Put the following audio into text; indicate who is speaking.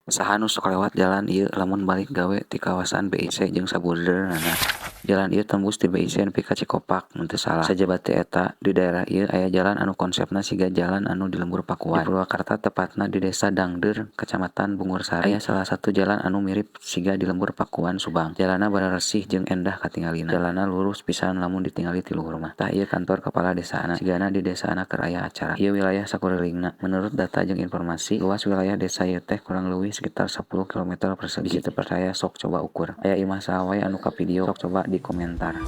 Speaker 1: Saha nu sok lewat jalan ieu lamun balik gawe ti kawasan BIC jeung sabudeureunana. Jalan ieu tembus ti BIC nepi ka Cikopak mun teu salah. Sajaba ti eta, di daerah ieu aya jalan anu konsepna siga jalan anu di Lembur Pakuan. Di Purwakarta, tepatna di Desa Dangdeur, Kecamatan Bungursari, aya salah satu jalan anu mirip siga di Lembur Pakuan, Subang. Jalanna bararesih jeung endah katingalina. Jalanna lurus pisan lamun ditingali ti luhur mah. Tah, ieu kantor kepala desana. Sigana di desana keur aya acara. Ieu wilayah sakurilingna. Menurut data jeung informasi, luas wilayah desa ieu teh kurang leuwih sekitar 10 km persegi. Bisi teu percaya, sok coba ukur. Aya imah saha wae anu kavideo, sok coba di komentar.